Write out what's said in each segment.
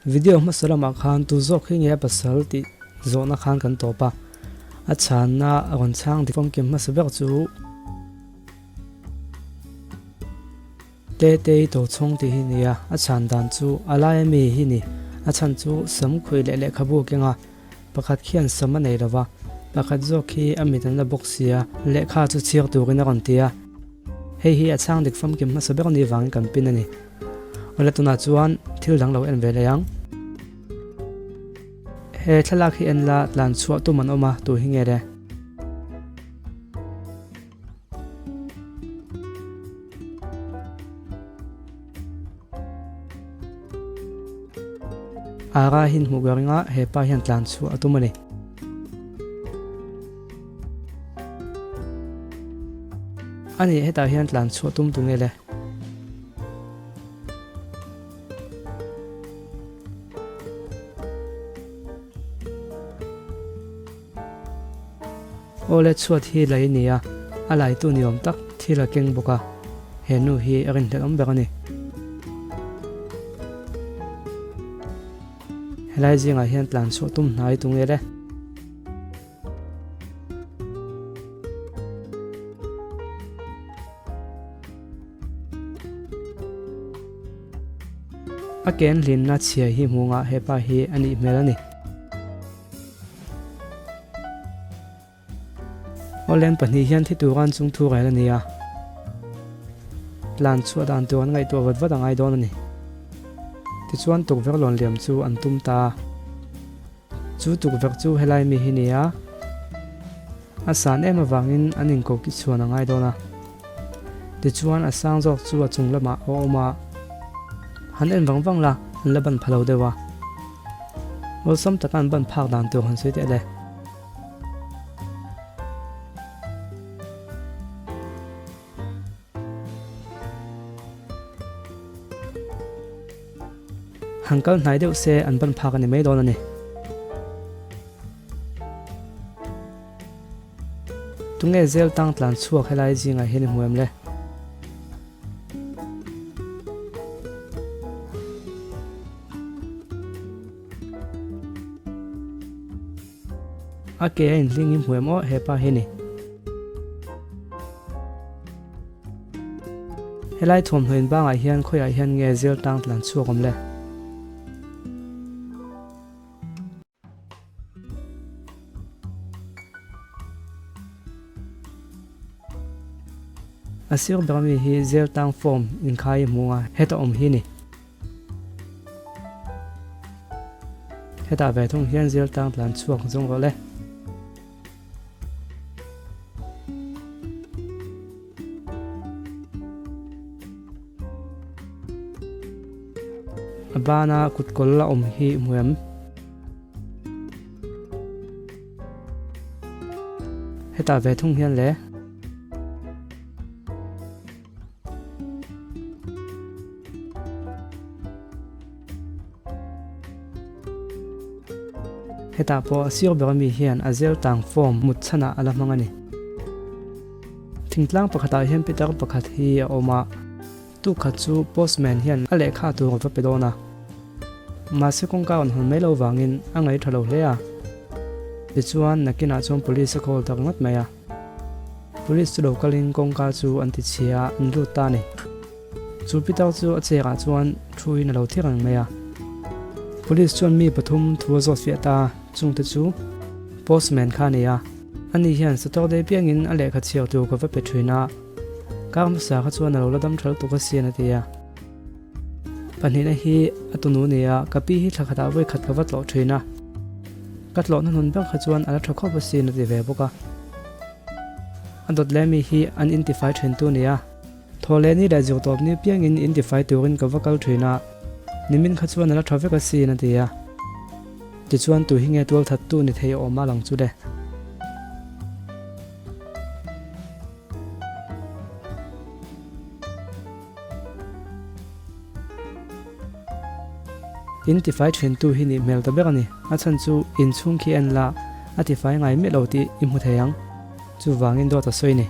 Video hmasa lamah khan tu zawk hi nge a pasal tih zawhna khan kan tawp a, a chhanna a rawn chhang dik famkim hmasa ber chu Tetei Tochhawng tih hi nia, a chhan dan chu a laia mi hi ni, a chhan chu sam khuih leh lehkhabu kenga pakhat khian sam a nei lo va, pakhat zawk khi a mit an la bawk sia, lehkha chu chhiar turin a rawn ti a, hei hi a chhang dik famkim hmasa ber ni vangin kan pin a ni. Awle tunah chuan thil dang lo en ve leh ang. He thlalak hi en la tlan chhuah tum an awm a tu hi nge le. Ara hin hmuh ka ring a hepa hian tlan chhuah a tum a ni. Ani hetah hian tlan chhuah tum tu nge le. Awle chhuat hi lei a ni a, a laitu ni awm tak thil a keng bawk a, he nu hi a rinhlelh awm ber a ni. Helai zingah hian tlan chhuah tum hnai tu nge le? A ken hlimna chhia hi hmu ngah hepa hi a nih hmel a ni. Awlem pahnih hian thi turan chung thu rel a ni a, tlan chhuah dan tur an ngaihtuah vat vat a ngai dawn a ni. Tichuan tukverh lawn liam chu an tum ta a. Chu tukverh chu helai mi hi nia, a san em avangin an inkoki chhuan a ngai dawn a. Tichuan a sang zawk chu a chung lamah a awm a, han en vang vang la, an la ban pha lo deuh a. Awlsam taka an ban phak dan tur han sawi teh le. Han kal hnai deuh se an ban phak a ni mai dawn a ni. Tunge zel tang tlan chhuak helai zingah hian i hmu em le? A ke a inhling i hmu em aw hepa hi ni. Helai thuamhnaw in bangah hian khawiah hian nge zel tang tlan chhuak awm le? A sir ber ami hi zel tang form inkhai i hmu a, heta awm hi ni. Hetah ve thung hian zir tlang tlan chhuak zawng rawh le. A bana kut kawl la awm hi hmu em? Hetah ve thung hian le. Hetah pawh a sir ber ami hian a zel tang form mut chhanah a la hmang a ni. Thingtlang pakhatah hian pitar pakhat hi a awm a, tukhat chu postman hian a lehkha tur a va pe dawn a. Mahse kawngka rawn hawn mai lo vangin a ngaih tha lo hle a. Tichuan nakinah chuan police a call ta ringawt mai a. Police chu lo kalin kawngka chu an ti chhia a, an lut ta a ni. Chu pitar chu a chêkah chuan thuin a lo thi reng mai a. Police chuan mi pathum thu a zawt fiah ta a, chungte chu Postman kha a ni a. Ani hian Saturday piangin a lehkha chhiar tur ka va pe thin a, kar hmasa kha chuan a lo la dam ṭha lutuk asin a ti a. Pahnihna hi a tunu a ni a, ka pi hi thla khatah vawi khat ka va tlawh thin a, ka tlawhna hnun ber kha chuan a la ṭha khawp asin a ti ve bawk a. A dawt leh mi hi an intifai ṭhintu a ni a. Thaw leh ni leh zir tawp ni piangin in tifai turin ka va kal thin a, nimin kha chuan a la tha vek asin a ti a. Tichuan tu hi nge tual that tu ni thei awm a lang chu le. In tifai thin tu hi nih hmel ta ber a ni, a chhan chu in chhung khi en la a tifai ngai miah lo tih i hmu thei ang. Chuvangin dawt a sawi ni.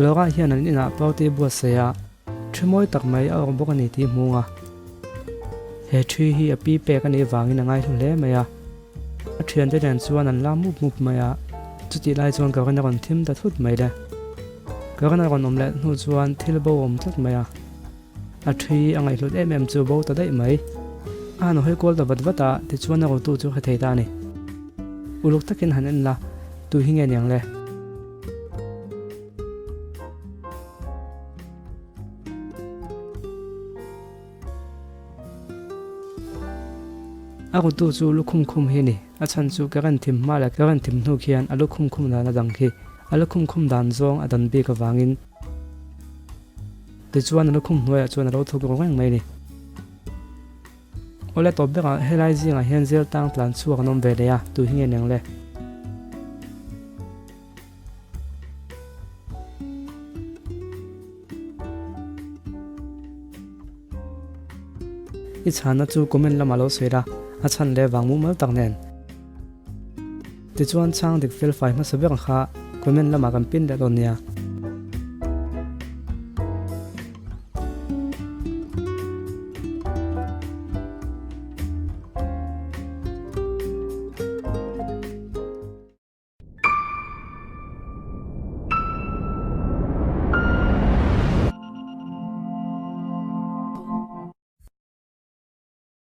Laura hian an inah party buatsaih a, thu mawi tak mai a awm bawk a ni tih hmung a. He ṭhi hi a pi pek a nih vangin a ngaihlu hle mai a. A ṭhiante nen chuan an la mup mup mai a, chutih lai chuan current a rawn thim ta thut mai le. Current a rawn awm leh hnu chuan thil bo a awm tlat mai a. A ṭhi a ngaihhlut em em chu bo ta daih mai. A han hawi kual ta vat vat a, tichuan a rotu chu hre thei ta a ni. Uluk takin han en la, tu hi nge niang le? A rutu chu lukhum khum hi a ni. A chhan chu ka rawn thim hma leh ka rawn thim hnu khian a lukhum khum dan a dang khi. A lukhum khum dan zawng a dan bik avangin tichuan a lukhum hnuaiah chuan a lo thawk ru reng mai a ni. Awle tawp berah helai zingah hian zel tang tlan chhuak an awm ve leh a, tu hi nge niang le? I chhanna chu comment lamah lo sawi la, a chhan leh vang mumal tak nen. Tichuan chhang dik fel fai hmasa ber kha comment lamah kan pin leh dawn nia.